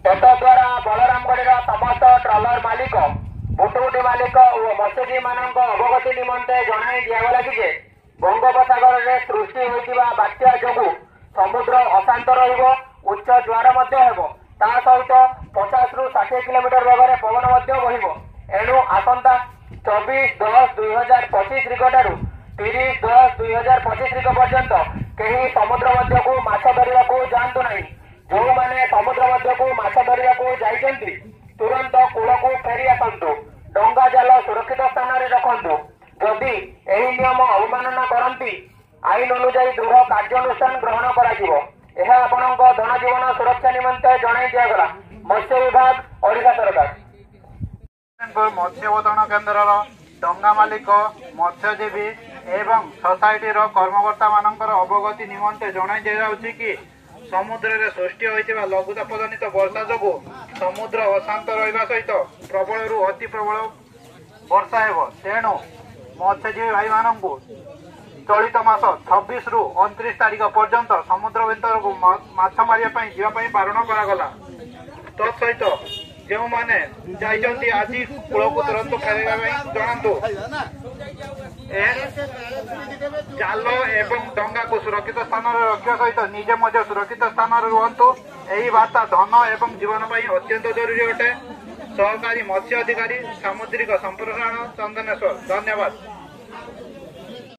ଏତଦ୍ୱାରା ବଳରାମଗଡ଼ିର ସମସ୍ତ ଟ୍ରଲର ମାଲିକ, ବୁଟୁବୁଟି ମାଲିକ ଓ ମତ୍ସ୍ୟଜୀବୀମାନଙ୍କ ଅବଗତି ନିମନ୍ତେ ଜଣାଇ ଦିଆଗଲା କି ଯେ ବଙ୍ଗୋପସାଗରରେ ସୃଷ୍ଟି ହୋଇଥିବା ବାତ୍ୟା ଯୋଗୁଁ ସମୁଦ୍ର ଅଶାନ୍ତ ରହିବ, ଉଚ୍ଚ ଜୁଆର ମଧ୍ୟ ହେବ। ତା ସହିତ 50ରୁ 60 କିଲୋମିଟର ବେଗରେ ପବନ ମଧ୍ୟ ବହିବ। ଏଣୁ ଆସନ୍ତା 24/10/2025 ରିଗଠାରୁ 30/10/2025 ରିଗ ପର୍ଯ୍ୟନ୍ତ କେହି ସମୁଦ୍ର ମଧ୍ୟକୁ ମାଛ ଧରିବାକୁ ଯାଆନ୍ତୁ ନାହିଁ। ଯେଉଁମାନେ ସମୁଦ୍ର ମଧ୍ୟକୁ ମାଛ ଧରିବାକୁ ଯାଇଛନ୍ତି, ତୁରନ୍ତ କୂଳକୁ ଫେରି ଆସନ୍ତୁ। ଡଙ୍ଗା ଜାଲ ସୁରକ୍ଷିତ ସ୍ଥାନରେ ରଖନ୍ତୁ। ଯଦି ଏହି ନିୟମ ଅବମାନନା କରନ୍ତି, ଆଇନ ଅନୁଯାୟୀ ଦୃଢ଼ କାର୍ଯ୍ୟାନୁଷ୍ଠାନ ଗ୍ରହଣ କରାଯିବ। ଏହା ଆପଣଙ୍କ ଧନ ଜୀବନ ସୁରକ୍ଷା ନିମନ୍ତେ ଜଣାଇ ଦିଆଗଲା। ମତ୍ସ୍ୟ ବିଭାଗ, ଓଡ଼ିଶା ସରକାର। ମତ୍ସ୍ୟ ଅବତରଣ କେନ୍ଦ୍ରର ଡଙ୍ଗା ମାଲିକ, ମତ୍ସ୍ୟଜୀବୀ ଏବଂ ସୋସାଇଟିର କର୍ମକର୍ତ୍ତାମାନଙ୍କର ଅବଗତି ନିମନ୍ତେ ଜଣାଇ ଦିଆଯାଉଛି କି ସମୁଦ୍ରରେ ସୃଷ୍ଟି ହୋଇଥିବା ଲଘୁଚାପଜନିତ ବର୍ଷା ଯୋଗୁଁ ସମୁଦ୍ର ଅଶାନ୍ତ ରହିବା ସହିତ ପ୍ରବଳରୁ ଅତି ପ୍ରବଳ ବର୍ଷା ହେବ। ତେଣୁ ମତ୍ସ୍ୟଜୀବୀ ଭାଇମାନଙ୍କୁ ଚଳିତ ମାସ 26ରୁ 29 ତାରିଖ ପର୍ଯ୍ୟନ୍ତ ସମୁଦ୍ର ଭିତରକୁ ମାଛ ମାରିବା ପାଇଁ ଯିବା ପାଇଁ ବାରଣ କରାଗଲା। ତତ୍ ସହିତ ଯେଉଁମାନେ ଯାଇଛନ୍ତି, ଆଜି କୂଳକୁ ତୁରନ୍ତ ଫେରାଇବା ପାଇଁ ଜଣାନ୍ତୁ। ଜାଲ ଏବଂ ଡଙ୍ଗାକୁ ସୁରକ୍ଷିତ ସ୍ଥାନରେ ରଖିବା ସହିତ ନିଜେ ମଧ୍ୟ ସୁରକ୍ଷିତ ସ୍ଥାନରେ ରୁହନ୍ତୁ। ଏହି ବାର୍ତ୍ତା ଧନ ଏବଂ ଜୀବନ ପାଇଁ ଅତ୍ୟନ୍ତ ଜରୁରୀ ଅଟେ। ସହକାରୀ ମତ୍ସ୍ୟ ଅଧିକାରୀ, ସାମୁଦ୍ରିକ ସମ୍ପ୍ରସାରଣ, ଚନ୍ଦନେଶ୍ୱର। ଧନ୍ୟବାଦ।